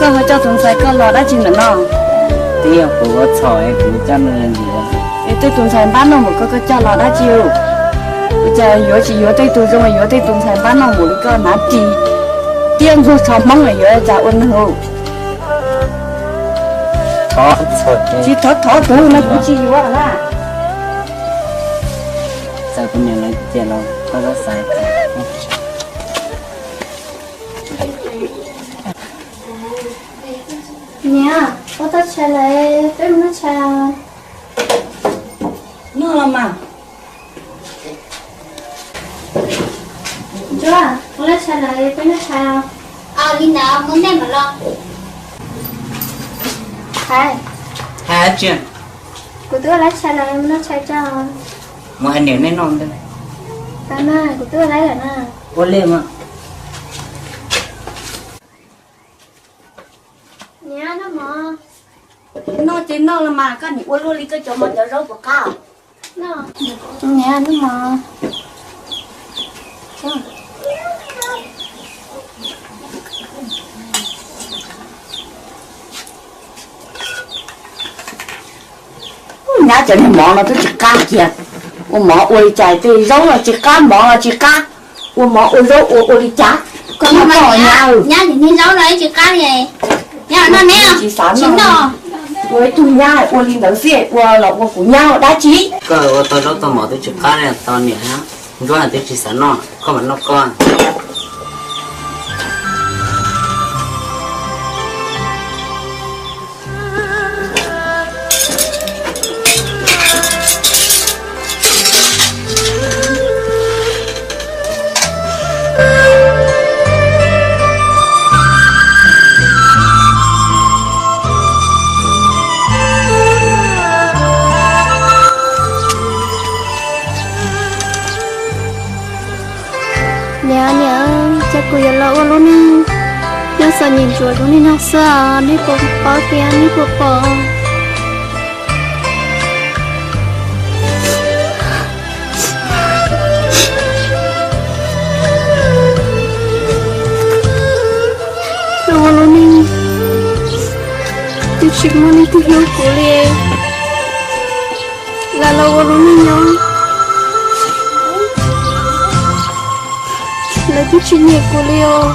Koj ho coj tus ntxhais koj los dab tsi ntawm no? Twb yog kuv ua txhaum es kuv coj nws los ntxias. Es tej tus ntxhais npab noj npaum koj, koj coj los dab tsi? Ua cas yuav tsis yuav tej tus zoo, yuav tej tus ntxhais npab noj npaum li koj, hnav ris tiab ntxuag tsho Hmoob, yuav cas ua neeg? Tsis thov thov kuv no kuv tsis yuav na. Txawm kuv niam lawv cia los koj txhob xav. Niam, ua tau tshais lawm, peb mus noj tshais. Noj los mas. Ntsuag, ua tau tshais lawm, peb noj tshais. Li ntawd mus ntej mam los. Hais, hais tsi? Kuv twb ua tau tshais lawm, mus noj tshais tso. Mus hais niam nej noj ntej. Tau na, kuv twb ua tau lawm na. Ua li mas. Niam, noj mov. Noj ces noj los mas, koj nim ua luaj li koj cov mov cov zaub puas qab? Niam, noj mov. Nyab cov niag mov no twb tsis qab kiag. Ua mov ua li cas tej zaub los tsis qab, mov los tsis qab. Ua mov ua zaub ua ua li cas? Koj noj nyab, nyab niag zaub no tsis qab li. Nyab noj ne, tsis xav noj. Ua ib tug nyab ua li ntawd xwb, ua los ua kuv nyab ua dab tsi? Koj ua tau zaub tau mov twb tsis qab li, tau niam. Ntsuag twb tsis xav noj, koj mam noj koj. Niam, niam, cas kuv yuav los ua lub neej nyob txom nyem ntsuav zoo li no xwb, nej puas paub thiab nej puas pom? Los ua lub neej twb tsis muaj leej twg hlub kuv li. Los los ua lub neej nyob, lawv twb tsis nyiam kuv li os.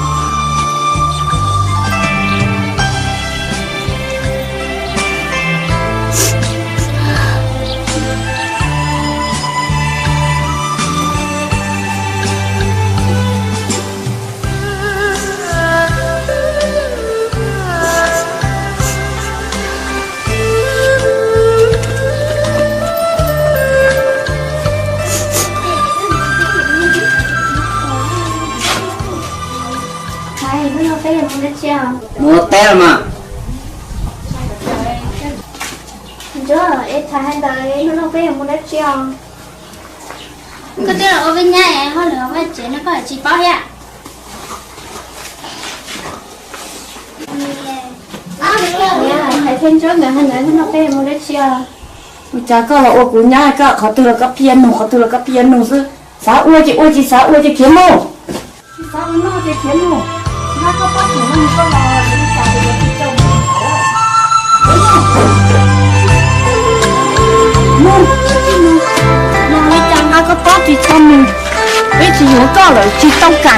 Mus ua teb los mas. Ntsuag, es tham hais ntawd, hnub no peb yuav mus dab tsi os? Koj twb los ua peb nyab es hauj lwm hauv vaj tsev no koj tsis paub thiab. Hais thiab Ntsuag nkawd hais ntawd, hnub no peb yuav mus dab tsi os? Ua cas koj los ua kuv nyab, koj qhov twg los koj pheej nug, qhov twg los koj pheej nug xwb. Xav ua ces ua, tsis xav ua ces khiav mus. Tsis xav ua noj ces khiav mus. Nqa koj pob tsuas no mus koj los, li cas ces yuav tsis tso mus. Mus, mus, los li cas nqa koj pob tsis tso mus. Peb tsis yuav koj lawm, tsis tau kam.